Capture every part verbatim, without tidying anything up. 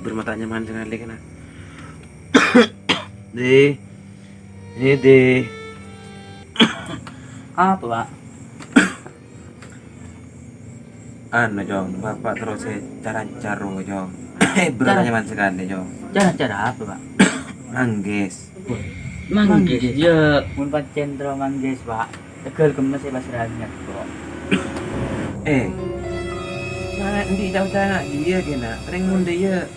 Bâr ma' ta' nyaman sakalè, kèna. Dhi. Dhi, Dhi. Apa, Pak? Anu, Cong, Bapak terros sè carancar, Cong. Bâr ma' ta' nyaman sakalè, Cong. Carancar apa, Pak? Manggis. Wah, manggis, manggis, ya. Mon pancèn terro manggis, Pak. Tegal kemmes è pasaraghi, kok. Eh. Nah, endi' tao cara iyâ, kèna? Rèng mon dhâ'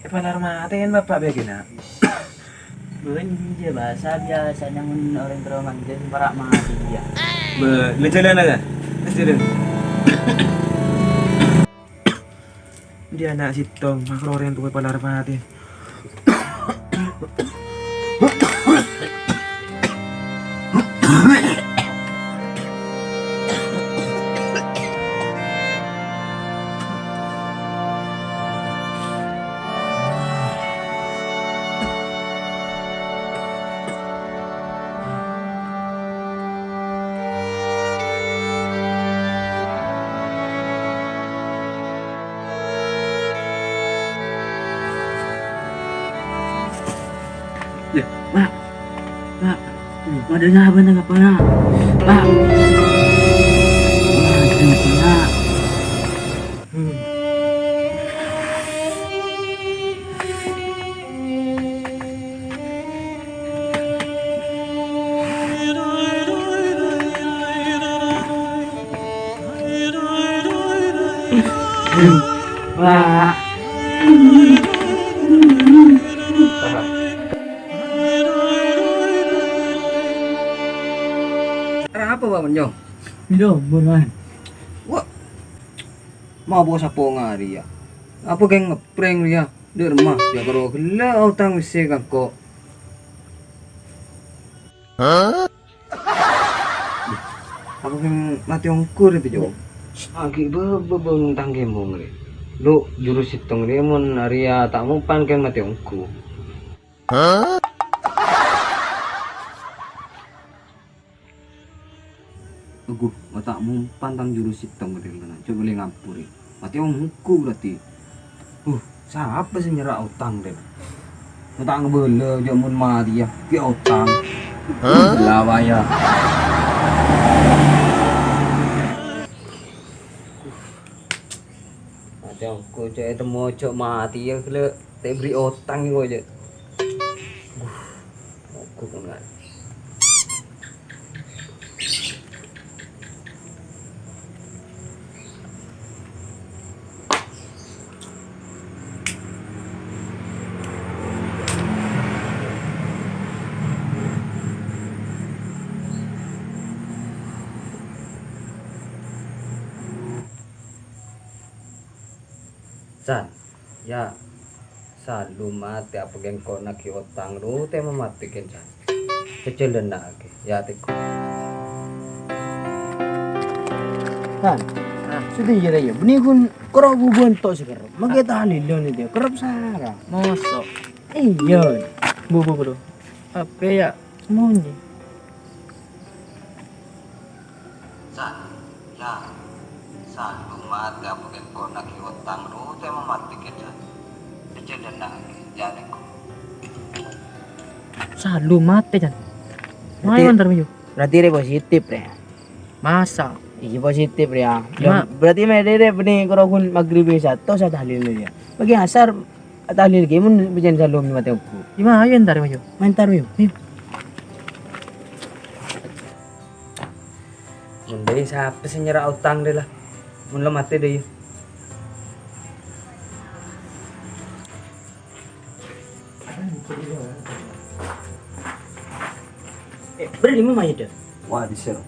èpalar matè, kan, Bapak, bhâi, kèna? Bân, iyâ, bhâsa biyasana mon orèng terro manggis para' matè, iyâ. Bâ, lajâlân, kan? Lajâlân. Dhi' ana' sèttong, makro orèng towa èpalar matè. Yâ, Pak. Pak. Padâ sapa neng apa, Pak? Wah, kenapa, Pak? Wah. Arapa, Pak Menyo? Iya, beneran. Wah. Mau bawa sapo ngari ya? Apa geng ngeprank ya? Di rumah, ya karo gella utang mesti kangko. Hah? Apa geng mati ongkur itu, Jo? Agi bebe beng tangge mong re. Lu jurus hitung re mon Arya tak mumpan kan mati ongkur. Hah? Aguh, ma' ta' mumpan tang jurus hitung model kena. Coba le ngampuri. Mati ongku berarti. Uh, sapa sih nyera utang deh? Ma' ta' ngebela, ja' mun mati ya. Ki utang. Hah? Lawa ya. Mati ongku, cek temu ojo mati ya, gele. Tè beri utang kok, cek. Uh, ongku kan. San, ya, San, lu mate apa gengko nagi otang lu, tema mate ken, San. Kecil dan nak ake, ya, teko. San, ah, sudah ya, ya. Bini kun kerap bubuan tok seker. Mage tahlil ni dia, kerap sara. Mosok. Iya. Bu, bu, bu, bu. Apa ya? Semuanya. San, ya. San, lu mate apa gengko nagi otang lu, tema mate ken, San. Kecil dan nak ake, ya, teko. San, lu mate, San. Berarti, Mayo ntar, Mayo. Berarti re positif, re. Masa? Iya, positif, re, ya. Ya, ma- berarti me re, re, bini korogun maghrib isya, to sa tahlil, ya. Bagi asar, tahlil ki, mun pancen salom mate oku. Ima, ayo entar, Mayo. Entar, Mayo. Iya. Mun dai sapa sing nyera utang dai lah? Mun lo mate dai. Eh, beri lima mai dah. Wah, di sel.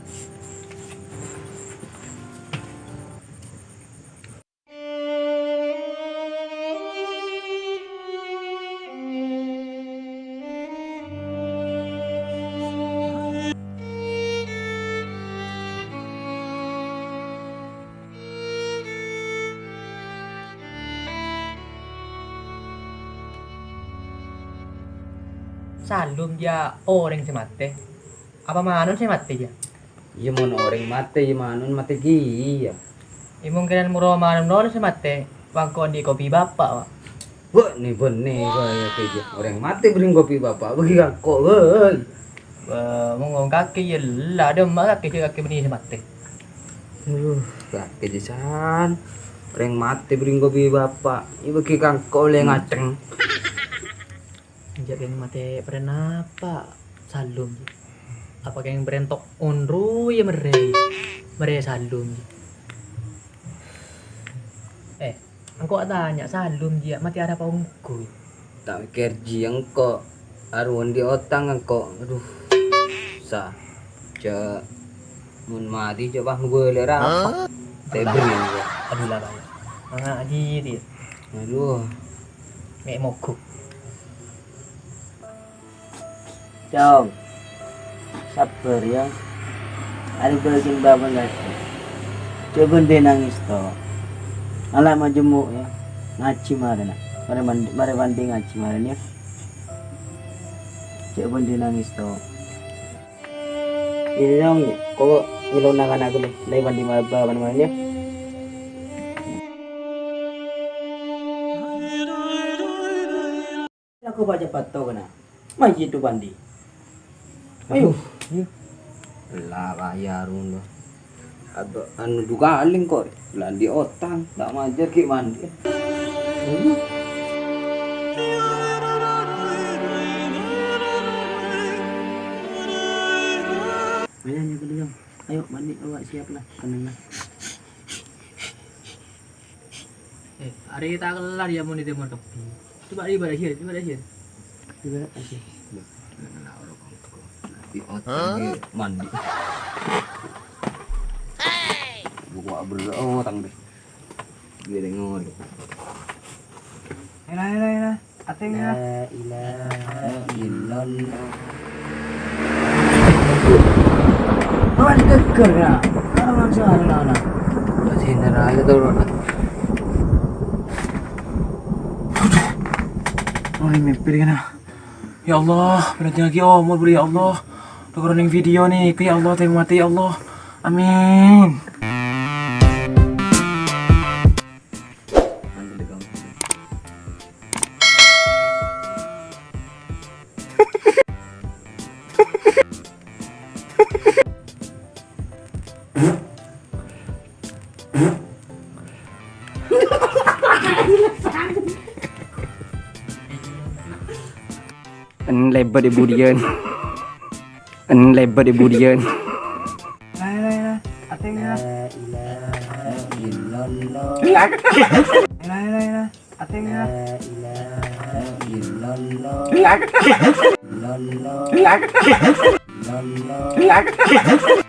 Salom, ya, oreng sè matè. Apa Manon sè matè, ya? Iyâ, mon orèng matè, iyâ Manon matè kèya. Iyâ, mungkinan moro Manon lolo sè matè, wangko andi' kopi bapa', Pak. Bânnè-bânnè bhâi kakè jâ'. Orèng matè bâreng kopi bapa', bâgi ka engko', woi. Wah, mon kakè ella, dâ' emma' kakè jâ' kakè bânnè sè matè. Aduh, kakè jâ' san. Orèng matè bâreng kopi bapa', bâgi ka engko' ollè ngacèng. Jâ' kèng matè parèn apa? Salum. Apa kèng parèn to' onro yâ mèrè? Mèrè salum. Eh, engko' atanya, salum jiyâ matè arapa ongghu? Ta' mèkkèr jiyâ engko', arowa andi' otang engko'. Aduh, sa-, jâ' mon matè jâ' pas ngabâlâ rapa? Tebri. Aduh, la, la. Manga' jiyâ. Aduh. Mè' mogok. Cong, sabbhâr, yâ. Arè bâgiyân bâbâ ngajhi. Jhâ' bândhi nangès, to. Ala majemmo', yâ. Ngajhi marèna. Marè mandi, marè mandi ngajhi marèna, yâ. Jhâ' bândhi nangès, to. Iyâ, Cong, yâ. Ko' nyelona kana' ghâllu. Lè mandi ma-, bâbâ marèna, yâ. Aku baca patok na. Maji tu bandi. Ayo. Aduh, iya. Lah, bayar ngono. Atau anu juga aling kok. Lah, di otang, tak majar ki mandi. Ayo. Ayo, ayo, ayo. Ayo, mandi, awak siap lah, tenang lah. Eh, arè ta' kellar yâ mon è tèmor kabbhi. Coba ibarat sih, ibarat sih. Ibarat aja. Di otang mandi. Buka berdoa otang deh. Biar ngori. Enak, enak, enak. Ateng, ya. La ilaha illallah. Kawan geger, ya. Kawan sana, nah. Sini, nah, itu, nah. Aduh. Oh, ini mimpi, nah. Ya Allah, berhenti lagi omor, ya Allah. Udah kurang video nih, ya Allah, tengok mati, ya Allah. Amin. En lebbet è budiyân. En lebbet è budiyân. Nah, nah, nah. Ateng, nah. La ilaha illallah. La ilaha illallah. Ateng, nah. La ilaha illallah. La ilaha illallah.